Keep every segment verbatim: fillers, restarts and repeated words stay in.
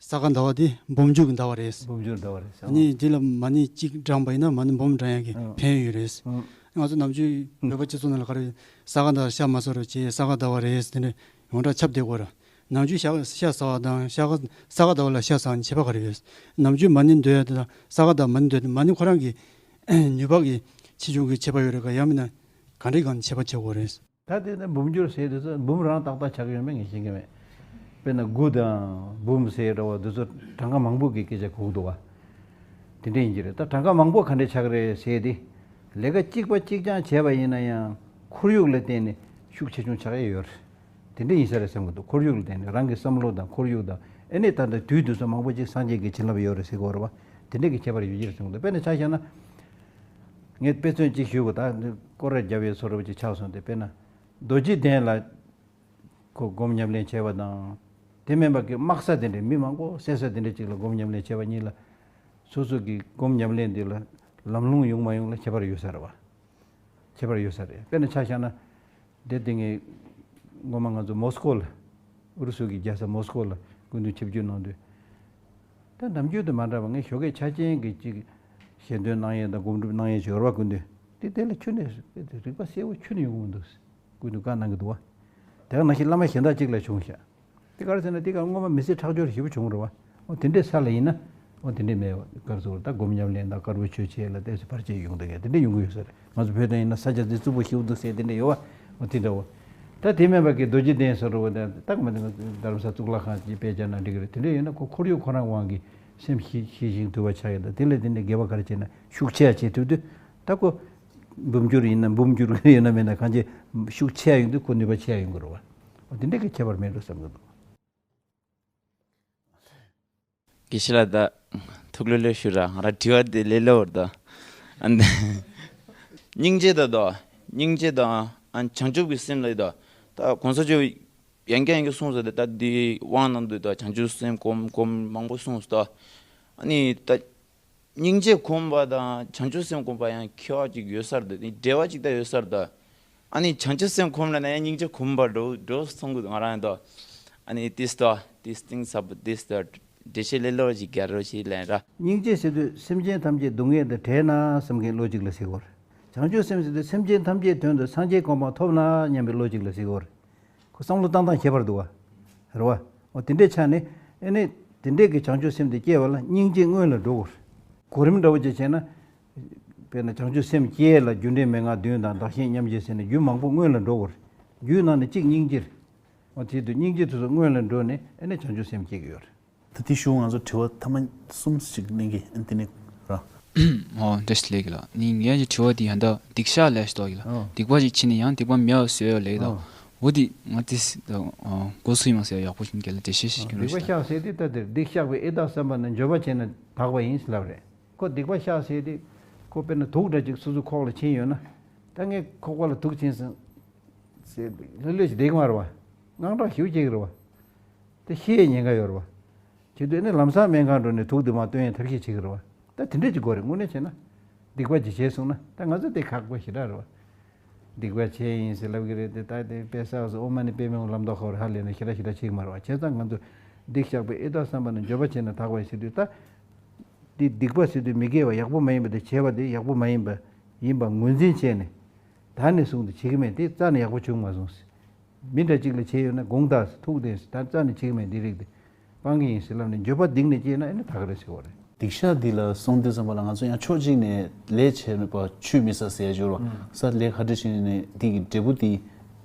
ས་ག་ཟླ་བ་དེ་འབུམ་འགྱུར་གྱི་ཟླ་བ་རེད། འབུམ་འགྱུར་ཟླ་བ་རེད། ཨ་ནི་དེ་ལ་མ་ཎི་གཅིག་བགྲངས་པ་ཡིན་ན་མ་ཎི་འབུམ་བགྲང་ཡག་གི་ཨང་། ཕན་ཡོན་ཡོད་རེད། ཨང་། ང་ཚོ་ནམ་རྒྱུན་བོད་པ་སྤྱི་ཚོགས་ནང་ལ་ག་རེ། ས་ག་ཟླ་བར་ཤ་མ་ཟ་རོགས་བྱེད། ས་ག་ཟླ་བ་རེད་ཟེར་ནས་ཡོངས་གྲགས་ཁྱབ་བསྡད་ཀྱི་ཡོད་རེད། ནམ་རྒྱུན་ཤ་ཤ་ཟ་བ་དང་ཤ་ག་ས་ག་ཟླ་བ་ལ་ཤ་ཟ་བ་ནི་ཁྱད་པར་ག་རེ་ཡོད། ནམ་རྒྱུན་མ་ཎི་འདོན་ཡག་དེ་དང་ས་ག་ཟླ་བ་མ་ཎི་འདོན་ཡག་དེ། མ་ཎི་ཁོ་རང་གི་ནུས་པ་གི་ཆེ་ཆུང་གི་ཁྱད་པར་ཡོད་རེད་ག། ཡང་མིན་ན་ག་འདྲའི་སྒང་ནས་ཁྱད་པར་ཕྱེ་དགོས་རེད། ད་དེ་ནི་འབུམ་འགྱུར་ཟེར་དུས་ཙམ་འབུམ་རང་ཏག་ཏག་ཆགས་ཡོད་མེད་ངས་ཤེས་ཀྱི་མེད། དཔེར་ན་དགུ་དང་འབུམ་ཟེར་འདྲ་བ་འདི་ཚོ་གྲངས་ཀ་མང་པོ་གི་སྐད་ཆ་གོ་གི་འདུག་བ། དེ་འདྲ་ཡིན་གྱི་རེད། ད་གྲངས་ཀ་མང་པོ་ག་འདྲས་ཆགས་ཀྱི་རེད་ཟེར་དེ། ལས་ཀ་གཅིག་པ་གཅིག་རྐྱང་བྱས་པ་ཡིན་ན་ཡང་ཁོར་ཡུག་ལ་བརྟེན་ནས་ཤུགས་ཆེ་ཆུང་ཆགས་ཡས་ཡོད་རེད། དེ་འདྲ་ཡིན་ས་རེད་བསམ་གྱི་འདུག་ཁོར་ཡུག་ལ་བརྟེན་ནས་རང་གི་བསམ་བློ་དང་ཁོར་ཡུག་དང་། ཨེ་ནས་ད་ལྟ་དུས་དུས་སུ་མང་པོ་ཅིག་སངས་རྒྱས་ཀྱི་བྱིན་རླབས་ཡོད་རེད་ཟེར་གྱི་ཡོད་རེད་བ། དེ་འདྲ་གི་ཁྱད་པར་ཡོད་ཀྱི་རེད་བསམ་གྱི་འདུག་དཔེར་ན་ཆ་བཞག་ན། ངས་དཔེ་མཚོན་གཅིག་ཞུ་དགོས། ད་སྐོར་ར་རྒྱབ་ཡས་ཚོ་འདྲ་བོ་ཅིག་ཆགས་སོང་སྟེ། དཔེར་ན་རྡོ་རྗེ་གདན་ལ་ཁོ་སྒོམ་ཉམས་ལེན་བྱས་པ་དང་། དེ་མིན་པ་གི་དམག་ས་དེ་འདྲའི་མི་མང་པོ་བསད་ས་དེ་འདྲ་ཅིག་ལ་སྒོམ་ཉམས་ལེན་བྱས་པ་གཉིས་ལ། སོ་སོ་གི་སྒོམ་ཉམས་ལེན་འདི་ལ་ལམ་ལྷོང་ཡོང་མ་ཡོང་ལ་ཁྱད་པར་ཡོད་ས་རེད་བ། ཁྱད་པར་ཡོད་ས་རེད། དཔེར་ན་ཆ་བཞག་ན། དེ་དེ་ངས་སྔོན་མ་ང་ཚོ་མོ་སི་ཀོ་ལ། ཨུ་རུ་སུ་གི་རྒྱལ་ས་མོ་སི་ཀོ་ལ་སྐུ་མདུན་ཆིབས་བསྒྱུར་གནང་དུས། ད་ནམ་རྒྱུན་དུ་མ་འདྲ་བ། ངས་ཞོགས་ཀས་ཆ་ཅན་གྱི་ཅིག་ཞལ་འདོན་གནང་ཡས་དང་སྒོམ་སྒྲུབ་གནང་ཡས་ཅིག་ཡོད་རེད་བ། སྐུ་མདུན་དེ་དེ་ལ་ཁྱོན་ནས་རིག་པ་གསལ་བོ་ཁྱོན་ནས་ཡོང་གི་མི་འདུག་སྐུ་མདུན་བཀའ་གནང་གི་འདུག་བ། དེ་ག་ནང་བཞིན་བླ་མ་གཞན་དག་ཅིག་ལ་བྱུང་ཤག་དེ་ག་རེ་ཟེར་ན། དེ་ག་སྔོན་མ་མི་ཚེ་ཁྲག་སྦྱོར་ཞེ་པོ་བྱུང་རེད་བ། འོ་དེ་འདྲའི་ས་ལ་ཡིན་ན། འོ་དེ་འདྲའི་མེད་བ། ག་རེ་ཟེར། ད་སྒོམ་ཉམས་ལེན་དང་དཀར་པོའི་ཆོས་བྱེད་ལ་ཏོག་ཙམ་བར་ཆད་ཡོང་བསྡད་མཁན་དེ་འདྲ་ཡོང་གི་ཡོད་ས་རེད། ང་ཚོ་བོད་དུ་ཡིན་ན་ས་སྐྱ་རྫི་རྩུབ་པོ་ཞེ་པོ་འདུག་ཟེར་དེ་འདྲ་ཡོད་བ། འོ་དེ་འདྲ་བོ། ད་དེ་མིན་པ་གི་རྡོ་རྗེ་གདན་སོགས་རེད་བ། ད་ད་ག་མ་དེ་རྡ་རམ་ས་གཙུག་ལག་ཁང་ཅིག་དཔེ་བྱས་ན་འགྲིག་གི་རེད། དེ་འདྲ་ཡོད་ན་ཁོ་ཁོར་ཡུག་ཁོ་རང་དབང་གིས་སེམས་ཞི་ཞི་ཞིང་དུལ་བ་ཆགས་ཡོད། ད་དེ་ལས་དེ་འདྲའི་དགེ་བ་ག་རེ་བྱས་ན་ཤུགས་ཆེ་ཡ་བྱེད་ཐུབ་དུས། ད་ཁོ་འབུམ་འགྱུར་ཡིན་ན་འབུམ་འགྱུར་ཡོད་ན་མེད་ན་གང་ཅི་ཤུགས་ཆེ་ཡ་ཡོང་དུས་ཁོ་ནུས་པ་ཆེ་ཡ་ཡོང་གི་རེད་བ། འོ་དེ་འདྲ་གི་ཁྱད་པར་མེད་འགྲོ་བསམ་གི་འདུག་དགེ་བཤེས་ལགས། ད་ཐུགས་ལྷོད་ལྷོད་ཞུ་ར། ང་རང་དྲི་བ་དེ་ལས་སླ་པོ་རེད་ད། ཨ་ནི། སྙིང་རྗེ་དང་དོ། སྙིང་རྗེ་དང་ཨ་བྱང་ཆུབ་ཀྱི་སེམས་ལ་དོ། ད་གོང་ས་མཆོག་ཡང་བསྐྱར་ཡང་བསྐྱར་གསུངས་སོང་སྟེ། ད་འདི་དབང་ནང་དུ་དོ་བྱང་ཆུབ་སེམས་སྒོམ་སྒོམ་མང་པོ་གསུངས་སོང་ད། ཨ་ནི་ད། སྙིང་རྗེ་སྒོམ་པ་དང་བྱང་ཆུབ་སེམས་སྒོམ་པ་ཡང་ཁྱད་པར་ཅིག་ཡོད་ས་རེད། འབྲེལ་བ་ཅིག་ད་ཡོད་ས་རེད་ད། ཨ་ནི་བྱང་ཆུབ་སེམས་སྒོམ་ལབ་ན་ཡང་སྙིང་རྗེ་སྒོམ་པ་འགྲོ་འགྲོ་སོང་གི་ང་རང་ཡང་དོ། ཨ་ནི་ཏིས་དོ་ཏིས་ཏིང་ཟབ་ཏིས་དོ་འགྲེལ་བཤད་ལས་སླ་པོ་ཅིག་རྒྱག་རོགས་བྱེད་ལབ་ར། སྙིང་རྗེ་ཟེར་དུས་སེམས་ཅན་ཐམས་ཅད་སྡུག་བསྔལ་དང་བྲལ་ན་བསམ་མཁན་བློ་ཅིག་ལ་ཟེར་གི་ཡོད་རེད། བྱང་ཆུབ་སེམས་ཟེར་དུས་སེམས་ཅན་ཐམས་ཅད་དོན་དུ་སངས་རྒྱས་གོ་འཕང་ཐོབ་ན་སྙམ་པའི་བློ་ཅིག་ལ་ཟེར་གི་ཡོད་རེད། ཁོ་བསམ་བློ་བཏང་སྟངས་ཁྱད་པར་འདུག་བ། རེད་བ། འོ་དེ་འདྲའི་ཆ་ནས་ཨེ་ནས་དེ་འདྲའི་གི་བྱང་ཆུབ་སེམས་དེ་སྐྱེ་བ་ལ་སྙིང་རྗེ་སྔོན་ལ་འགྲོ་དགོས། གོ་རིམ་འདྲ་བོ་ཅིག་བྱས་ན། དཔེར་ན་བྱང་ཆུབ་སེམས་བསྐྱེད་ལ་རྒྱུ་འབྲས་མན་ངག་བདུན་དང་བདག་གཞན་མཉམ་བརྗེ་ཟེར་ནས་རྒྱུ་མང་པོ་སྔོན་ལ་འགྲོ་དགོས། རྒྱུའི་ནང་ནས་གཅིག་སྙིང་རྗེ་རེད། འོ་དེ་དུས་སྙིང་རྗེ་དེ་ཚོ་སྔོན་ལ་འགྲོ་ནས་ཨེ་ནས་བྱང་ཆུབ་སེམས་སྐྱེ་གི་ཡོད་རེད། ད་དེ་ཞུ་ང་ཚོ་དྲི་བ་ཐ་མ་གསུམ་ཞིག་གླེང་གི་ཨ་ནི་དེ་ནས་ར། ཨོ་བཀྲ་ཤིས་བདེ་ལེགས་ལགས། ནི་ངའི་དྲི་བ་དེ་ཡང་ད་སྡིག་བཤགས་ལབ་ཞིག་འདུག་གི་ལགས། ཨོ། སྡིག་པ་ཞིག་བྱས་ནས་ཡང་སྡིག་པ་མེད་པ་བཟོ་ཡ་ལབ་ཀྱི་འདུག། ཨོ། འོ་དེ་ང་དེ་ཨོ་མགོ་ཚོས་མ་ཟེར་ཡག་པོ་ཞིག་རྒན་ལགས་འགྲེལ་བཤད་ཞིག་སྐྱོན་རོགས་ཞེས་དང་། སྡིག་པ་བཤགས་ཟེར་དེ་ད་དེར་སྡིག་བཤགས་པའི་ཨེ་བདག་བསམ་པ་ནི་འགྱོད་པ་བྱས་ནས་དག་པ་ཡིན་ལབ་རེད། ཁོ་སྡིག་པ་བཤགས་ཟེར་དེ་ཁོ་དཔེར་ན་དུག་འདྲ་ཅིག་སོ་སོ་ཁོག་ལ་ཕྱིན་ཡོད་ན། ད་ངས་ཁོག་པ་ལ་དུག་ཕྱིན་སོང་ཟེར་ལྷོད་ལྷོད་ཅིག་བསྡད་ཀྱི་མ་རེད་བ། དངངས་སྐྲག་ཞེ་པོ་སྐྱེ་གི་རེད་བ། དེ་ཤི་ཡའི་ཉེན་ཁ་ཡོད་རེད་བ། བྱེད་དུས་ནི་ལམ་སང་སྨན་ཁང་འགྲོ་ནས་དུག་དེ་མར་བཏོན་ཡའི་ཐབས་ཤེས་བྱེད་ཀྱི་རེད་བ། ད་དེ་འདྲས་ཅིག་དགོས་རེད། དངོས་གནས་བྱས་ན། སྡིག་པ་ཅིག་བྱས་སོང་ན་ད་ང་ཚོ་དེ་ཁག་པོ་ཞེ་དྲག་རེད་བ། སྡིག་པ་བྱས་ཡིན་ཟེར་ལབ་ཀྱི་རེད་དེ། ད་དེ་དཔེ་བསགས་སོ་ཨོཾ་མ་ཎི་པདྨེ་ཧཱུྃ་ལམ་དུ་ཧ་གོ་རེད། ཧ་ལས་ནས་ཞེ་དྲག་ཞེ་དྲག་བྱེད་ཀྱི་མ་རེད་བ། བྱས་ཙང་ང་ཚོ་སྡིག་བཤགས་པའི་ཨེ་བདག་བསམ་པ་ནི་འགྱོད་པ་བྱས་ནས་དག་པ་ཡིན་ཟེར་དུས་ད། འདི་སྡིག་པ་ཟེར་དུས་མི་དགེ་བ་ཡག་པོ་མ་ཡིན་པ་དེ་བྱས་པ་དེ་ཡག་པོ་མ་ཡིན་པ་ཡིན་པ་ངོས་འཛིན་བྱས་ནས། ད་ནས་བཟུང་སྟེ་བྱེད་ཀྱི་མེད། དེ་རྩ་ནས་ཡག་པོ་བྱུང་མ་སོང་ཟེར། མི་འདྲ་གཅིག་ལ་བྱས་ཡོད་ན་དགོངས་དག་ཟེར། ཐུགས་བདེན་ཟེར། ད་རྩ་ནས་བྱེད་ཀྱི་མེད། འདི་རིགས་དེ་སྤང་གི་ཡིན་ཟེར་ལབ་ནས་འགྱོད་པ་གཏིང་ནས་སྐྱེས་ན་ཨེ་ནི་དག་རེད་ཟེར་བ་རེད། སྡིག་བཤགས་འདི་ལ་སོང་དུས་ཙམ་པ་ལ་ང་ཚོ་ཡང་ཕྱོགས་གཅིག་ནས་ལས་བྱས་པ་ཆུད་མི་ཟ་ཟེར་ཡ་ཡོད་རེད་བ། ས་ལས་ག་འདྲ་བྱས་ནས་འདི་གི་འབྲས་བུ་འདི་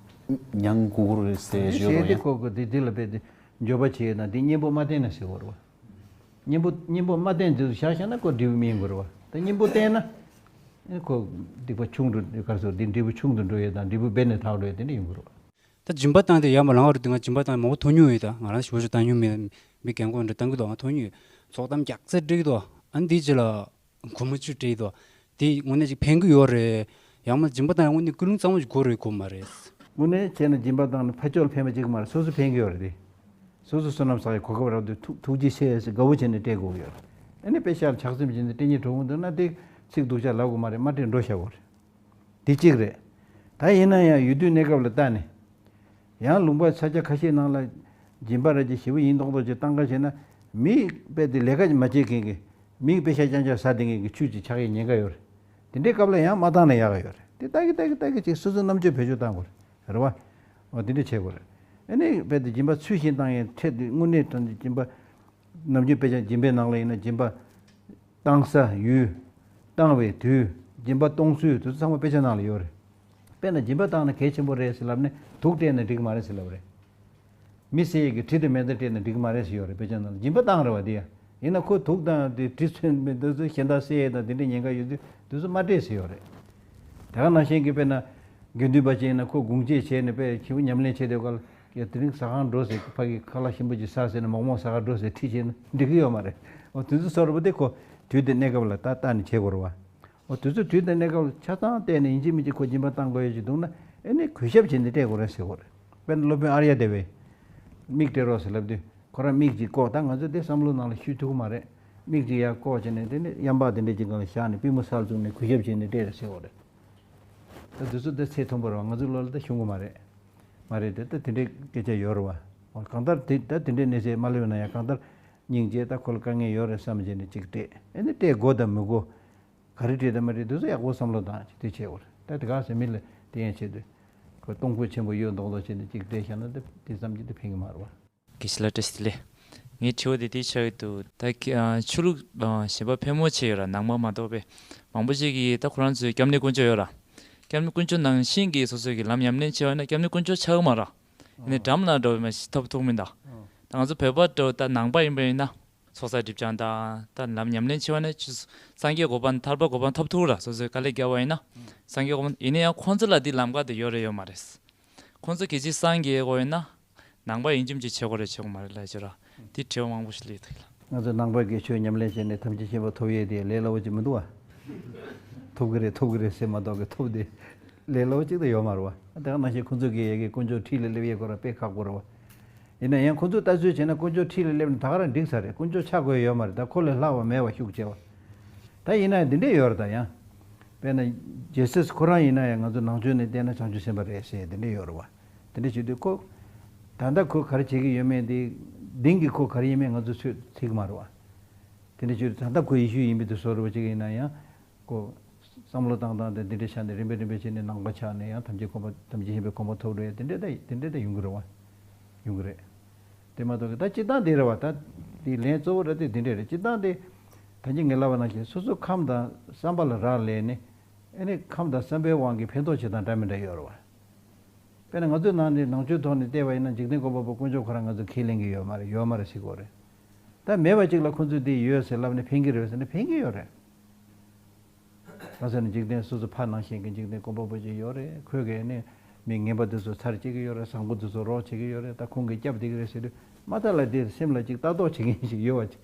མྱང་དགོས་ཀྱི་རེད་ཟེར་ཡ་ཡོད་རེད་བ། ཡང་ཁོ་གི་འདི་འདི་ལ་དཔེ་འདི་འགྱོད་པ་བྱས་ཡོད་ན་འདི་གཉེན་པོ་མ་བསྟེན་ན་ཟེར་བ་རེད་བ། གཉེན་པོ་གཉེན་པོ་མ་བསྟེན་དུས་བཞག་བཞག་ན་ཁོ་འབྲས་བུ་སྨིན་དགོས་རེད་བ། ད་གཉེན་པོ་བསྟེན་ན་ཁོ་སྡིག་པ་ཆུང་དུ་ག་རེ་ཟེར། འདི་འབྲས་བུ་ཆུང་དུ་འགྲོ་ཡས་དང་འབྲས་བུ་སྦས་ནས་དག་འགྲོ་ཡས་དེ་འདྲ་ཡོང་གི་རེད་བ། ད་སྦྱིན་པ་བཏང་དེ་ཡར་མར་ལངས་པ་རེད་དེ། ང་སྦྱིན་པ་བཏང་མང་པོ་མཐོང་མྱོང་ཡོད། ད་ང་རང་ཞུ་ཞུ་བཏང་མྱོང་མེད། མི་རྒན་གོག་འདྲ་བཏང་གི་འདུག་ང་མཐོང་མྱོང་ཡོད། ཚོགས་གཏམ་རྒྱག་ཚད་འགྲིག་གི་འདུག་ཨ་ནི་དེའི་རྗེས་ལ་སྒོར་མོ་བཅུ་སྤྲད་ཀྱི་འདུག་དེ་དངོས་གནས་ཅིག་ཕན་གྱི་ཡོད་རེད། ཡང་མ་སྦྱིན་པ་བཏང་ཡང་དངོས་གནས་ཀུན་སློང་གཙང་མ་ཞིག་དགོས་རེད་དགོས་མ་རེད། དངོས་གནས་བྱས་ན་སྦྱིན་པ་བཏང་ན་ཕར་ཕྱོགས་ལ་ཕན་པ་གཅིག་མ་རེད། སོ་སོ་ཕན་གྱི་ཡོད་རེད་དེ། སོ་སོ་བསོད་ནམས་བསགས་ཡག་གོ་སྐབས་རག་དུས་ཐུགས་ཐུགས་རྗེ་ཆེ་ཟེར་དགའ་བོ་བྱས་ནས་སྤྲད་དགོས་ཀྱི་ཡོད་རེད། ཨ་ནི་དཔེ་ཤག་ལ་ཆགས་སེམས་བྱས་ནས་སྤྲད་སྙིང་བྲོ་གི་འདུག་ན་དེ་ཚིག་སྡུག་ཅག་ལབ་དགོས་མ་རེད། མ་སྤྲད་འགྲོ་བཞག་དགོས་རེད། དེ་གཅིག་རེད། ད་ཡིན་ན་ཡང་ཡུལ་དུས་གནས་སྐབས་ལ་ལྟ་ནས། ཡང་ལུང་པ་ས་ཆ་ཁ་ཤས་ནང་ལ་སྦྱིན་པ་ར་ཅིག་ཞེ་པོ་ཡིན་མདོག་མདོག་ཅིག་བཏང་ག་བྱས་ན། མིའི་དཔེ་དེ་ལས་ཀ་མ་བྱེད་མཁན་གྱི་མིའི་དཔེ་ཤ་རྐྱང་རྐྱང་ཟ་བསྡད་མཁན་གྱི་ཆུ་ཅིག་ཆགས་ཡས་ཉེན་ཁ་ཡོད་རེད། དེ་འདྲའི་སྐབས་ལ་ཡང་མ་བཏང་ན་ཡག་ག་ཡོད་རེད། དེ་ལྟ་གི་ལྟ་གི་ལྟ་གི་ཅིག་སོ་སོའི་རྣམ་དཔྱོད་བེད་སྤྱོད་བཏང་དགོས་རེད། རེད་བ། འོ་དེ་འདྲ་བྱེད་དགོས་རེད། ཨ་ནི་དཔེ་དེ་སྦྱིན་པ་ཚུལ་བཞིན་བཏང་ཡས་ཁྲལ་དེ་དངོས་གནས་དྲང་གནས་སྦྱིན་པ། ནམ་རྒྱུན་དཔེ་ཆ་སྦྱིན་པའི་ནང་ལ་ཡིན་ན་སྦྱིན་པ་བཏང་ས་ཡུལ། བཏང་བའི་དུས། སྦྱིན་པ་གཏོང་ཚུལ་དེ་ཚོ་ཚང་མ་དཔེ་ཆ་ནང་ལ་ཡོད་རེད། དཔེར་ན་སྦྱིན་པ་བཏང་ན་གལ་ཆེན་པོ་རེད་ཟེར་ལབ་ནས་དུག་སྤྲད་ན་འགྲིག་གི་མ་རེད་ཟེར་ལབ་རེད། མི་བསད་ཡས་ཀྱི་གྲི་དང་མེ་མདའ་སྤྲད་ན་འགྲིག་གི་མ་རེད་ཟེར་ཡོད་རེད། དཔེ་ཆ་ནང་ལ་སྦྱིན་པ་བཏང་རེད་བ། དེ་ཡང་ཡིན་ན་ཁོ་དུག་དང་དེ་གྲི་མཚོན་པའི་འདི་ཚོ་གཞན་དག་བསད་ཡས་དང་དེ་འདྲའི་ཉེན་ཁ་ཡོད་དུས་དེ་ཚོ་མ་སྤྲད་ཟེར་ཡོད་རེད། དེ་ག་ནང་བཞིན་གྱི་དཔེར་ན་དགེ་འདུན་པ་ཅིག་ཡིན་ན་ཁོ་དགུང་ཆེ་བྱས་ནས་དཔེ་ཁྱེའུ་ཉམས་ལེན་བྱས་དུས་སྐབས་ལ་ཡ་དེ་རིང་ཟ་ཁང་འགྲོ་ཟེར་ཕ་གི་ཁ་ལག་ཞིམ་པོ་ཅིག་ཟ་ཟེར་ནས་མོག་མོག་ཟ་ཁང་འགྲོ་ཟེར་ཁྲིད་བྱས་ན་འགྲིག་གི་ཡོད་མ་རེད། འོ་དེ་ཚོ་བཟོ་འདྲ་པོ་དེ་ཁོ་དུས་དེ་གནས་སྐབས་ལ་ད་ལྟ་ནས་བྱེད་དགོས་རེད་བ། འོ་དེ་ཚོ་དུས་དང་གནས་སྐབས་ལ་ཆ་ཚང་བལྟས་ནས་ཡིན་གཅིག་མིན་གཅིག་ཁོ་སྦྱིན་པ་བཏང་དགོས་ཡོད་ཅིག་འདུག་ན་ཨེ་ནི་གུས་ཞབས་བྱས་ནས་སྤྲད་དགོས་རེད་ཟེར་དགོས་རེད། དཔེར་ན་སློབ་དཔོན་ཨརྱ་དེ་བས་མིག་སྤྲད་རོགས་ཟེར་ལབ་དུས་ཁོ་རང་མིག་ཅིག་ལྐོག་ད་ང་ཚོ་དེ་བསམ་བློ་ནང་ལ་ཤུད་ཐུབ་ཀྱི་མ་རེད། མིག་ཅིག་ཡར་ལྐོག་བྱས་ནས་དེ་ནི་གཡམ་པ་དེ་འདྲ་ཅིག་སྒང་ལ་བཞག་ནས་པུས་མོ་སར་བཙུགས་ནས་གུས་ཞབས་བྱས་ནས་སྤྲད་རེད་ཟེར་དགོས་རེད། ད་དེ་ཚོ་དེ་ཚད་མཐོན་པོ་རེད་བ། ང་ཚོའི་ལོ་ལ་ད་ཤོང་གི་མ་རེད། མ་རེད་དེ་ད་དེ་འདྲའི་སྐད་ཆ་ཡོད་རེད་བ། གང་ལྟར་དེ་ད་དེ་འདྲའི་གནས་ཚད་མ་སླེབས་ན་ཡང་གང་ལྟར་སྙིང་རྗེ་ད་ཁོ་ལ་དཀའ་ངལ་ཡོད་རེད་བསམ་བྱས་ནས་ཅིག་སྤྲད་ཨེ་ནི་སྤྲད་དགོས་དང་མི་དགོས། ག་རེ་སྤྲད་དང་མ་སྤྲད་དེ་ཚོ་ཡག་པོ་བསམ་བློ་བཏང་ཅིག་དེ་བྱེད་དགོས་རེད། ད་དེ་ག་ཟེར་མི་ལ་དེ་ཡན་ཆེད་དུ་ཁོ་གཏོང་ཕོད་ཆེན་པོ་ཡོད་མདོག་མདོག་བྱས་ནས་ཅིག་སྤྲད་བཞག་ན་ད་དེ་ཙམ་གྱིས་ད་ཕན་གི་མ་རེད་བ། དགེ་བཤེས་ལགས་བཀྲ་ཤིས་བདེ་ལེགས། ངའི་དྲི་བ་དེ་འདི་ཆགས་ཀྱི་འདུག་ད་ཁྱེད་ཨ་ཆོས་ལུགས་ཨ་གཞན་པ་ཕལ་མོ་ཆེ་ཡོད་ར། ནང་པ་མ་གཏོགས་པའི་མང་པོ་ཅིག་གིས་ད་ཁོ་རང་ཚོའི་སྐྱབས་གནས་དཀོན་མཆོག་ཡོད་ར། སྐྱབས་གནས་དཀོན་མཆོག་ནང་བཞིན་གྱི་སོ་སོ་གི་ལམ་ཉམས་ལེན་བྱས་པ་ན་སྐྱབས་གནས་དཀོན་མཆོག་ཆགས་ཀྱི་མ་ར། ཡིན་ནའི་འགྲམ་ལ་འགྲོ་བའི་མ་ཞིག་ཐོབ་ཐུབ་མིན་ད། ད་ང་ཚོ་བོད་པ་འགྲོ་ད་ནང་པ་ཡིན་པ་ཡིན་ན་ཚོགས་བསགས་སྒྲིབ་སྦྱང་དང་ད་ལམ་ཉམས་ལེན་བྱས་པ་ན་ཆུ་སངས་རྒྱས་གོ་འཕང་ཐར་པ་གོ་འཕང་ཐོབ་ཐུབ་ར། སོ་སོའི་དཀའ་ལས་བརྒྱབ་པ་ཡིན་ན་སངས་རྒྱས་གོ་འཕང་། ཡིན་ན་ཡང་ཁོང་ཚོ་ལ་འདི་ལམ་ཁ་དེ་ཡོད་རེད་ཡོད་མ་རེད། ཁོང་ཚོ་གལ་སྲིད་སངས་རྒྱས་དགོས་ཡོད་ན། ནང་པ་ཡིན་རྒྱུ་མ་ཅིག་བྱེད་དགོས་རེད་བྱེད་དགོས་མ་རེད་ལབ་བྱས་ར། དེ་དྲི་བ་མང་པོ་ཞིག་སླེབས་འདུག་ལ། ང་ཚོ་ནང་པ་གི་ཆོས་ཉམས་ལེན་བྱས་ནས་ཐམས་ཅད་མཁྱེན་པ་ཐོབ་ཡས་དེ་ལས་སླ་བོ་ཅིག་མི་འདུག་བ། ཐོབ་གི་རེད་ཐོབ་གི་རེད་ཟེར་མ་གཏོགས་གི་ཐོབ་དེ་ལས་སླ་བོ་ཅིག་ད་ཡོད་མ་རེད་བ། དེ་ག་ནང་བཞིན་ཁོ་ཚོ་གི་ཡ་གི་དཀོན་མཆོག་འཁྲིས་ལ་སླེབས་ཡས་ཁོ་རང་དཔེ་ཁག་པོ་རེད་བ། ཡིན་ན་ཡང་ཁོ་ཚོས་ལྟ་ཚུལ་བྱས་ན་དཀོན་མཆོག་འཁྲིས་ལ་སླེབས་ན་ད་ག་རང་འགྲིག་ས་རེད། དཀོན་མཆོག་ཆགས་དགོས་ཡོད་མ་རེད། ད་ཁོ་ལས་ལྷག་པ་མེད་བ་ཤུགས་ཆེ་བ། ད་ཡིན་ན་ཡང་འདི་འདྲས་ཡོད་རེད་ད་ཡང་། དཔེར་ན་ཇེ་སཱས་ཁོ་རང་ཡིན་ན་ཡང་ང་ཚོ་ནང་ཆོས་ནས་བལྟས་ན་བྱང་ཆུབ་སེམས་དཔའ་རེད་ཟེར་འདི་འདྲས་ཡོད་རེད་བ། དེ་འདྲ་བྱེད་དུས་ཁོ། ད་ལྟ་ཁོ་ག་རེ་བྱེད་ཀྱི་ཡོད་མེད་དེ། གཏིང་གི་ཁོ་ག་རེ་ཡིན་མེད་ང་ཚོ་ཚོད་ཐིག་མ་རེད་བ། དེ་འདྲ་བྱེད་དུས་ད་ལྟ་ཁོ་ཡེ་ཤུ་ཡིན་པའི་དུས་སོ་རེ་བ་ཅིག་ཡིན་ན་ཡང་། ཁོ། བསམ་བློ་བཏང་སྟངས་དེ་འདི་འདྲ་ཆགས་ནས་རིམ་པས་རིམ་པས་བྱས་ནས་ནང་པ་ཆགས་ནས་ཡང་ཐམས་ཅད་གོ་འཕང་ཐམས་ཅད་མཁྱེན་པའི་གོ་འཕང་ཐོབ་འགྲོ་ཡ་དེ་འདྲ་ད་དེ་འདྲ་ད་ཡོང་གི་རེད་བ། ཡོང་གི་རེད། དེ་མ་གཏོགས་ད་སྤྱིར་བཏང་དེ་རེད་བ། ད་དེ་ལན་གཙོ་བོ་ར་དེ་དེ་འདྲ་རེད། སྤྱིར་བཏང་དེ། ད་ཅི་ངས་ལབ་པ་ནང་བཞིན་སོ་སོ་ཁམས་དང་བསམ་པ་ལ་རག་ལས་ནས། ཨེ་ནི་ཁམས་དང་བསམ་པའི་དབང་གིས་ཕན་ཐོགས་བྱེད་སྟངས་འདྲ་མི་འདྲ་ཡོད་རེད་བ། དཔེར་ན་ང་ཚོའི་ནང་ནས་ནང་ཆོས་ཐོག་ནས་བལྟས་པ་ཡིན་ན་འཇིག་རྟེན་བཀོད་པ་པོ་དཀོན་མཆོག་ཁོ་རང་ང་ཚོ་ཁས་ལེན་གྱི་ཡོད་མ་རེད། ཡོད་མ་རེད་ཟེར་གྱི་ཡོད་རེད། ད་མེད་པ་ཅིག་ལ་ཁོ་ཚོས་འདི་ཡོད་ཟེར་ལབ་ནས་ཕན་གྱི་རེད་ཟེར་ན་ཕན་གྱི་ཡོད་རེད། གང་ཟེར་ན་འཇིག་རྟེན་སོ་སོ་ཕར་ནང་བཞིན་གྱི་འཇིག་རྟེན་བཀོད་པ་པོ་ཅིག་ཡོད་རེད། ཁོས་གས་ནས་མི་ངན་པ་དེ་ཚོ་ཚར་བྱེད་ཀྱི་ཡོད་རེད། བཟང་པོ་དེ་ཚོ་རོགས་བྱེད་ཀྱི་ཡོད་རེད། ད་ཁོང་གིས་སྐྱབས་བསྡད་ཀྱི་རེད་ཟེར་དུས་མ་མཐའ་ལ་དེ་སེམས་ལ་ཅིག་ལྟ་རྟོག་བྱེད་མཁན་ཞིག་ཡོད་པ་ཅིག་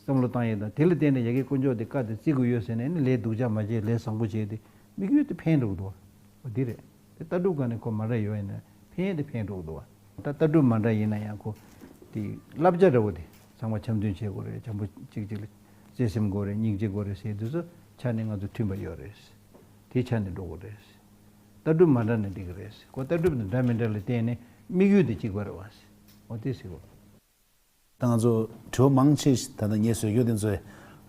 བསམ་བློ་བཏང་ཡས་དང་དེ་ལ་བརྟེན་ནས་ཡ་གི་དཀོན་མཆོག་དེ་བཀའ་དེ་བརྩི་དགོས་ཡོད་ཟེར་ནས་ནི་ལས་སྡུག་ཅག་མ་བྱེད་ལས་བཟང་པོ་བྱེད་དེ་དམིགས་ཡུལ་དེ་ཕན་འགྲོ་གི་འདུག་བ། འོ་འདི་རེད། དེ་ལྟ་གྲུབ་སྒང་ནས་ཁོ་མ་འདྲ་ཡོད་ཡིན་ན་ཕན་ཡས་དེ་ཕན་འགྲོ་གི་འདུག་བ། ད་ལྟ་གྲུབ་མ་འདྲ་ཡིན་ན་ཡང་ཁོ་དེ་བསླབ་བྱ་འདྲ་བོ་དེ་ཚང་མ་འཆམ་མཐུན་བྱེད་དགོས་རེད། འཆམ་པོ་གཅིག་གཅིག་ལ་བརྩེ་སེམས་དགོས་རེད། སྙིང་རྗེ་དགོས་རེད་ཟེར་དུས་ཚོ་ཆ་ནས་ང་ཚོ་མཐུན་པ་ཡོད་རེད། དེ་ཆ་ནས་འགྲོ་དགོས་རེད། ལྟ་གྲུབ་མ་འདྲ་ན་འགྲིག་གི་རེད། ཁོ་ལྟ་གྲུབ་དང་འདྲ་མི་འདྲ་ལ་བརྟེན་ནས་དམིགས་ཡུལ་དེ་གཅིག་པ་རེད་བ། འོ་དེ་ཟེར་དགོས། ད་ང་ཚོ་དྲི་བ་མང་ཆེ་ཞིག་ད་ལྟ་ངས་བཟོས་རྒྱུ་དེ་ཚོ་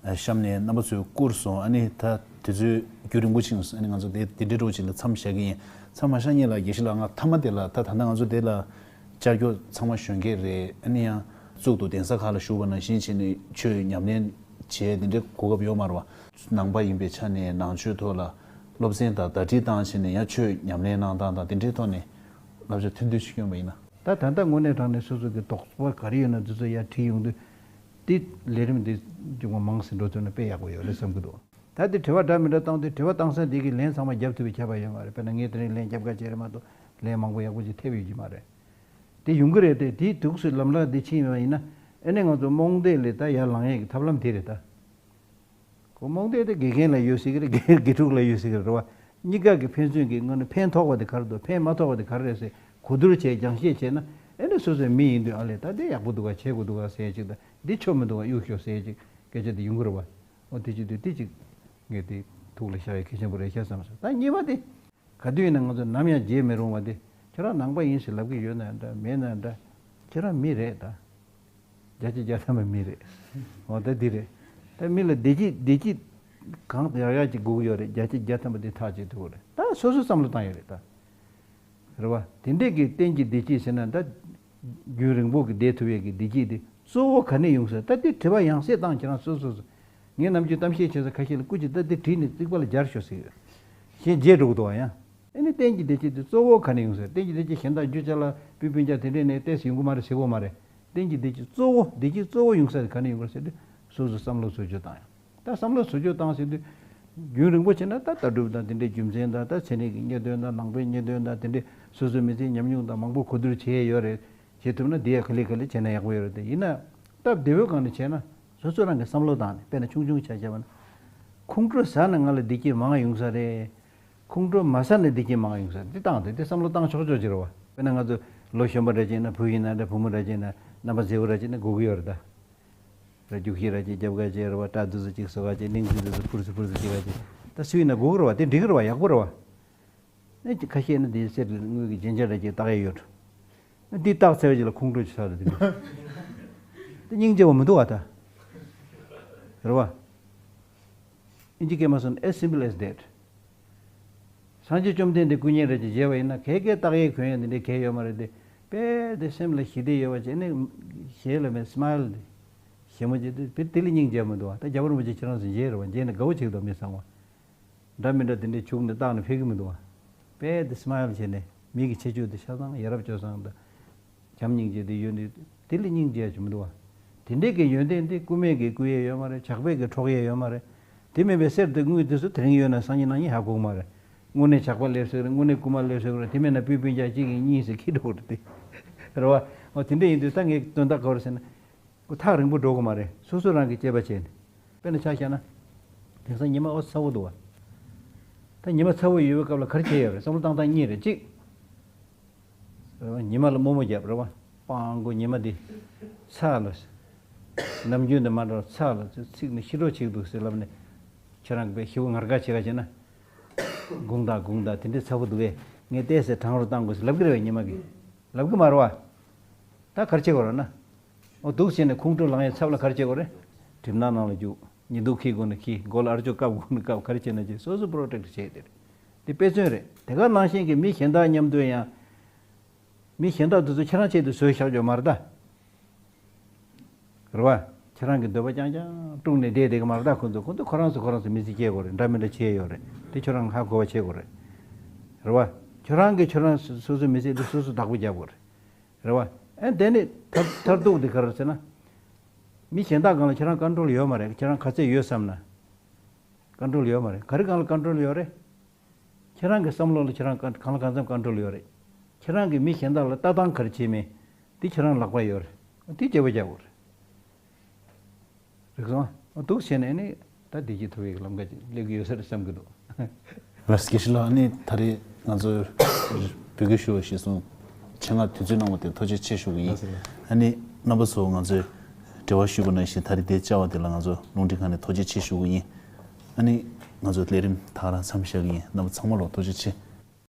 གཤམ་ནས་རྣམ་པ་ཚོས་བསྐུར་སོང་། ཨ་ནི་ད་དུས་ཚོད་རྒྱུན་རིང་པོ་ཕྱིན་སོང་། ཨ་ནི་ང་ཚོ་དེ་དེ་འདྲའི་འདྲ་བོ་ཅིག་ལ་མཚམས་བཞག་གི་ཡིན། མཚམས་མ་བཞག་སྔོན་ལ་དགེ་བཤེས་ལགས་ང་མཐའ་མ་དེ་ལ་ད་ད་ལྟ་ང་ཚོ་དེ་ལ་བཅར་རྒྱུ་ཚང་མ་གཞོན་སྐྱེས་རེད། ཨ་ནི་ཡང་གཙུག་ཏུ་གདན་ས་ཁག་ལ་བཞུགས་པ་ནང་བཞིན་བྱས་ནས་ཆོས་ཉམས་ལེན་བྱས་དེ་འདྲའི་གོ་སྐབས་ཡོད་མ་རེད་བ། ནང་པ་ཡིན་པའི་ཆ་ནས་ནང་ཆོས་ཐོག་ལ་སློབ་ཚན་དང་ཟླ་སྒྲིལ་བཏང་བྱས་ནས་ཡང་ཆོས་ཉམས་ལེན་གནང་སྟངས་དང་དེ་འདྲའི་ཐོག་ནས་བསླབ་བྱ་ཐོན་ཐོན་ཞིག་སྐྱོན་པ་ཡིན་ན། ད་ད་ལྟ་དངོས་གནས་དྲང་གནས་སོ་སོ་གི་དོགས་པ་ག་རེ་ཡོད་ན་འདི་ཚོ་ཡར་དྲིས་ཡོང་དུས། དེ་ལས་རིམ་འདི་ཅུང་མང་ཙམ་འགྲོ་ཐུབ་ན་དཔེ་ཡག་པོ་ཡོད་རེད་བསམ་གྱི་འདུག་ད་དེ་དྲི་བ་འདྲ་མི་འདྲ་བཏང་དུས་དྲི་བ་བཏང་ས་འདི་གི་ལན་ཚང་མ་རྒྱབ་ཐུབ་པའི་ཁྱད་པར་ཡོད་མ་རེད། དཔེར་ན་ངས་དེ་རིང་ལན་རྒྱབ་ཁ་བྱས་རེད་མ་གཏོགས་ལན་མང་པོ་ཡག་པོ་ཅིག་ཐེབས་ཡོད་ཀྱི་མ་རེད། དེ་ཡོང་གི་རེད་དེ། དེའི་དུས་སུ་ལམ་ལྷོང་འདི་ཕྱིན་ཡོང་བ་ཡིན་ན་ཨེ་ནས་ང་ཚོ་རྨོངས་དད་ལས་ད་ཡར་ལངས་ཡས་ཀྱི་ཐབས་ལམ་དེ་རེད་ད། ཁོ་རྨོངས་དད་དེ་དགེ་རྒན་ལ་ཡོད་སྲིད་ཀྱི་རེད། དགེ་དགེ་ཕྲུག་ལ་ཡོད་སྲིད་ཀྱི་རེད་བ། གཉིས་ཀ་གི་ཕན་ཚུན་གྱི་ངོས་ནས་ཕན་ཐོགས་པ་དེ་ག་རེ་འདུག་ཕན་མ་ཐོགས་པ་དེ་ག་རེ་རེད་ཟེར་གོ་བསྡུར་བྱས་རྒྱང་བཤད་བྱས་ན། ཨེ་ནས་སོ་སོའི་མི་ཡིན་དུས་ཨ་ལས་ད་འདི་ཡག་པོ་འདུག་ག་བྱེད་དགོས་འདུག་ག་ཟེར་ཅིག་དང་འདི་ཆོ་མི་འདུག་ག་གཡུག་ཤོག་ཟེར་ཅིག་སྐད་ཆ་དེ་ཡོང་གི་རེད་བ། འོ་དེ་བྱེད་དུས་དེ་ཅིག་ངས་དེ་ཐུགས་ལ་བཞག་ཡ་གལ་ཆེན་པོ་རེད་ཤག་བསམ་སོང་། ད་གཉིས་པ་དེ། ག་དུས་ཡིན་ན་ང་ཚོ་ནམ་ཡང་བརྗེད་མི་རུང་བ་དེ། ཁྱེད་རང་ནང་པ་ཡིན་ཟེར་ལབ་ཀྱི་ཡོད་ན་འདྲ་མེད་ན་འདྲ། ཁྱེད་རང་མི་རེད་ད། བརྒྱ་ཆ་བརྒྱ་ཐམ་པ་མི་རེད། འོ་ད་འདི་རེད། ད་མི་ལ་བདེ་སྐྱིད་བདེ་སྐྱིད་གང་ཡག་ཡག་ཅིག་དགོས་ཀྱི་ཡོད་རེད། བརྒྱ་ཆ་བརྒྱ་ཐམ་པ་འདི་ཐག་གཅོད་ཐུབ་ཀྱི་རེད། ད་སོ་སོས་བསམ་བློ་བཏང་ཡོད་རེད་ད། རེད་བ། དེ་འདྲས་ཀྱི་གཏན་གྱི་བདེ་སྐྱིད་ཟེར་ན་ད། རྒྱུན་རིང་པོ་གི་བསྡད་ཐུབ་ཡས་ཀྱི་བདེ་སྐྱིད་དེ་གཙོ་བོ་ག་ནས་ཡོང་ཟེར། ད་དེ་དྲི་བ་ཡང་སེ་བཏང་ཁྱེད་རང་སོ་སོ་སོ། ངས་ནམ་རྒྱུན་གཏམ་བཤད་བྱེད་ས་ཁ་ཤས་ལ་སྐུ་མཁྱེན་ད་དེ་བྲིས་ནས་རྩིག་པ་ལ་སྦྱར་ཤོག་ཟེར་ཡོད། གཞན་བརྗེད་འགྲོ་གི་འདུག་བ་ཡང་། ཨེ་ནི་གཏན་གྱི་བདེ་སྐྱིད་དེ་གཙོ་བོ་ག་ནས་ཡོང་ཟེར། གཏན་གྱི་བདེ་སྐྱིད་གཞན་དག་རྒྱུ་ཅ་ལག་སྤུས་སྤུན་ཀྱག་དེ་འདྲས་ནས་ཏོག་ཙམ་ཡོང་གི་མ་རེད་ཟེར་གོ་མ་རེད། གཏན་གྱི་བདེ་སྐྱིད་གཙོ་བོ་བདེ་སྐྱིད་གཙོ་བོ་ཡོང་ས་དེ་ག་ནས་ཡོང་གི་རེད་ཟེར་དུས་སོ་སོ་བསམ་བློ་ཚུར་བཅུག་བཏང་ཡང་། ད་བསམ་བློ་ཚུར་བཅུག་བཏང་ཟེར་དུས། རྒྱུན་རིང་པོ་བྱས་ན་ད་ལྟ་གྲུབ་དང་དེ་འདྲའི་རྒྱུ་མཚན་དང་ད་ཚན་རིག་གི་རྙེད་དོན་དང་ནང་པའི་རྙེད་དོན་དང་དེ་འདྲའི་སོ་སོའི་མི་ཚེའི་ཉམས་མྱོང་དང་མང་པོ་གོ་བསྡུར་བྱས་ཡོད་རེད། བྱེད་ཐུབ་ན་དེ་ཡང་ག་ལེ་ག་ལེ་བྱས་ན་ཡག་པོ་ཡོད་རེད་དེ། ཡིན་ན་སྟབས་བདེ་བོའི་སྒང་ནས་བྱས་ན་སོ་སོ་རང་གི་བསམ་བློ་བཏང་ནས། དཔེར་ན་ཆུང་ཆུང་ཆ་བཞག་པ་ན། ཁོང་ཁྲོ་ཟ་ན་ང་ལ་བདེ་སྐྱིད་མང་ཡོང་ས་རེད། ཁོང་ཁྲོ་མ་ཟ་ན་བདེ་སྐྱིད་མང་ཡོང་ས་རེད། འདི་བཏང་སྟེ་འདི་བསམ་བློ་བཏང་ཆོག་ཆོག་ཅིག་རེད་བ། དཔེར་ན་ང་ཚོ་ལོ་གཞོན་པ་འདྲ་ཅིག་ཡིན་ན། བུ་ཡིན་ན་འདྲ། བུ་མོ་འདྲ་ཅིག་ཡིན་ན། རྣམ་པ་མཛེས་པོ་འདྲ་ཅིག་ཡིན་ན་དགོས་ཀྱི་ཡོད་རེད་ད། ར་རྒྱུག་ཤེས་ར་ཅིག་རྒྱབ་ག་ཅིག་རེད་བ། སྐྲ་འདི་ཚོ་ཅིག་བཟོ་ག་ཅིག་སྙིང་རྗེ་འདི་ཚོ་ཕུར་སུ་ཕུར་སུ་ཅིག་ག་ཅིག་ད་སུ་ཡིན་ན་དགོས་ཀྱི་རེད་བ། དེ་འགྲིག་གི་རེད་བ། ཡག་པོ་རེད་བ། ཨེ་ཅིག་ཁ་ཤས་ནི་དེའི་གསེར་དངུལ་གྱི་རྒྱན་ཆ་འདྲ་ཅིག་བཏགས་ཡས་ཡོད། ཨེ་འདི་བཏགས་ཚར་བའི་རྗེས་ལ་ཁོང་ཁྲོ་ཅིག་ཟ་རེད་དེ། དེ་སྙིང་རྗེ་བ་མི་འདུག་བ་ད། རེད་བ། ཨིན་ཇི་སྐད་མ་སོང་། as simple as that། སངས་རྒྱས་བཅོམ་ལྡན་འདས་སྐུ་བརྙན་རེ་ཅིག་མཇལ་བ་ཡིན་ན་ག་གེ་བཏགས་ཡས་གོན་ཡས་འདི་འདྲའི་གང་ཡང་ཡོད་མ་རེད་དེ། དཔེ་དེ་སེམས་ལ་ཞི་བདེ་ཡོད་པ་བྱས་ནས་ཞེ་ལ་མེད་སི་མའི་ལི་དེ། ཞེ་མོ་བྱས་དེ་དཔེ་དེ་ལས་སྙིང་རྗེ་མི་འདུག་བ། ད་རྒྱལ་བ་རིན་པོ་ཆེ་ཁྱེད་རང་ཚོ་མཇལ་རེད་བ། མཇལ་ནས་དགའ་བོ་བྱེད་ཀྱི་འདུག་མི་ཚང་མ། འདྲ་མི་འདྲ་དེ་འདྲའི་བྱུག་ནས་བཏགས་ནས་ཕེབས་ཀྱི་མི་འདུག་བ། དཔེ་དེ་སི་མའི་ལི་བྱས་ནས་མིག་གི་ཕྱེ་ཕྱོགས་དེ་ཆ་ཚང་ཡ་རབས་སྤྱོད་བཟང་དང་། བྱམས་སྙིང་རྗེ་དེ་ཡོད་ནི་དེ་ལས་སྙིང་རྗེ་ཡ་ཅིག་མི་འདུག་བ། དེ་འདྲའི་གི་ཡོན་ཏན་དེ་རྐུ་མས་གི་རྐུ་ཡས་ཡོད་མ་རེད། ཇག་པས་གི་འཕྲོག་ཡས་ཡོད་མ་རེད། དེ་མིན་པའི་གསེར་དང་དངུལ་དེ་ཚོ་དེ་རིང་ཡོད་ན་སང་ཉིན་གནངས་ཉིན་ཧ་གོ་གི་མ་རེད། དངོས་གནས་ཇག་པ་སླེབས་སྲིད་རེད། དངོས་གནས་རྐུ་མ་སླེབས་སྲིད་རེད། དེ་མིན་ན་སྤུན་སྤུན་ཀྱག་གཅིག་གིས་གཉིས་སུ་ཁྱེར་འགྲོ་གི་རེད་དེ། རེད་བ། འོ་དེ་འདྲ་ཡིན་དུས་ད་ངས་དོན་དག་ག་རེ་ཟེར་ན། ཁོ་ཐག་རིང་པོ་འགྲོ་གི་མ་རེད། སོ་སོ་རང་གིས་དཔྱད་པ་བྱས་ནས། དཔེར་ན་ཆ་བཞག་ན། དེང་སང་ཉི་མ་ཨོ་ཚ་བོ་འདུག་བ། ད་ཉི་མ་ཚ་བོ་ཡོད་པའི་སྐབས་ལ་ག་རེ་བྱས་ཡོད་རེད། བསམ་བློ་བཏང་སྟངས་གཉིས་རེད། གཅིག་ཉི་མ་ལ་རྨོ་མོ་བརྒྱབ་རེད་བ། སྤང་གོ་ཉི་མ་འདི་ཚ་ལ། ནམ་རྒྱུན་དང་མ་འདྲ་བར་ཚ་ལ་ཚིག་ནི་ཤི་འགྲོ་བྱེད་འདུག་ཟེར་ལབ་ནས། ཁྱེད་རང་གི་ཤི་བོ་ངར་དགའ་བྱེད་ག་བྱེད་ན། དགུང་དག་དགུང་དག་དེ་འདྲའི་ཚ་བོ་འདུག་གས། ངས་བལྟས་ཟེར་གྲང་རུ་བཏང་དགོས་ཟེར་ལབ་གི་རེད་བས་ཉི་མ་གིས། ལབ་གི་མ་རེད་བ། ད་ག་རེ་བྱེད་དགོས་རེད་ན། འོ་འདུག་བྱས་ནས་ཁོང་ཁྲོ་ལངས་ཡས་ཚབ་ལ་ག་རེ་བྱེད་དགོས་རེད། གྲིབ་ནག་ནང་ལ་རྒྱུག་ཉི་གདུགས་འཁྱིལ་དགོས་ན་འཁྱིལ། མགོ་ལ་ཨ་ཅོ་བཀབ་དགོས་ན་བཀབ། ག་རེ་བྱེད་ན་བྱེད། སོ་སོ་པྲོ་ཊེག་ཊི་བྱས་ཏེ་རེད། དེ་དཔེ་མཚོན་རེད། དེ་ག་ནང་བཞིན་གྱི་མི་གཞན་དག་མཉམ་དུ་ཡང་། མི་གཞན་དག་དེ་ཚོ་ཁྱེད་རང་ཆེད་དུ་བཟོས་བཞག་རྒྱུ་མ་རེད་ད། རེད་བ། ཁྱེད་རང་གི་འདོད་པ་རྐྱང་རྐྱང་དཀྲུགས་ནས་བསྡད་བསྡད་ཀྱི་མ་རེད་ད། ཁོ་ཚོ་ཁོ་ཚོ་ཁོ་རང་ཚོ་ཁོ་རང་ཚོ་མི་ཚེ་སྐྱེལ་དགོས་རེད། འདྲ་མི་འདྲ་བྱས་ཡོད་རེད། དེ་ཁྱོད་རང་ཧ་གོ་བ་བྱེད་དགོས་རེད། རེད་བ། ཁྱོད་རང་གིས་ཁྱོད་རང་སོ་སོའི་མི་ཚེ་འདི་སོ་སོ་བདག་པོ་རྒྱབ་དགོས་རེད། རེད་བ། ཨེ་དེ་ནི་མཐར་མཐར་ཐུག་འདི་ག་རེ་ཟེར་ན། མི་གཞན་དག་སྒང་ལ་ཁྱེད་རང་ཀོན་ཊོལ་ཡོད་མ་རེད། ཁྱེད་རང་ག་ཚད་ཡོད་བསམ་ན། ཀོན་ཊོལ་ཡོད་མ་རེད། ག་རེ་སྒང་ལ་ཀོན་ཊོལ་ཡོད་རེད། ཁྱེད་རང་གི་བསམ་བློ་ལ་ཁྱེད་རང་གང་གང་ལ་གང་འཚམ་ཀོན་ཊོལ་ཡོད་རེད། ཁྱེད་རང་གིས་མི་གཞན་དག་ལ་ལྟ་སྟངས་ག་རེ་བྱེད་མིན་དེ་ཁྱེད་རང་ལག་པ་ཡོད་རེད། དེ་དཔྱད་པ་རྒྱག་དགོས་རེད། རིག་སོང་། འདུག་བྱས་ནས་ནི་ད་བདེ་སྐྱིད་ཐོབ་པའི་ལམ་ཁ་ཅིག་སླེབས་ཀྱི་ཡོད་ས་རེད་བསམ་གྱི་འདུག་ལགས་སོ། དགེ་བཤེས་ལགས། ཨ་ནི་ད་རེས་ང་ཚོས་འབོད་སྐུལ་ཞུ་བ་གཞིར་བཟུང་ཆེད་མངགས་དུས་ཚོད་གནང་བ་དེ་ཐུགས་རྗེ་ཆེ་ཞུ་གི་ཡིན། ལགས་སོ། ཨ་ནི་རྣམ་པ་ཚོ་ང་ཚོས་འབྲེལ་བ་ཞུས་པ་ནང་བཞིན་ད་རེས་དེ་བཅར་བ་དེ་ལ་ང་ཚོ་རླུང་འཕྲིན་ཁང་ནས་ཐུགས་རྗེ་ཆེ་ཞུ་གི་ཡིན། ཨ་ནི་ང་ཚོ་ལས་རིམ་ད་ག་རང་མཚམས་བཞག་གི་ཡིན། རྣམ་པ་ཚང་མ་ལ་ཐུགས་རྗེ་ཆེ།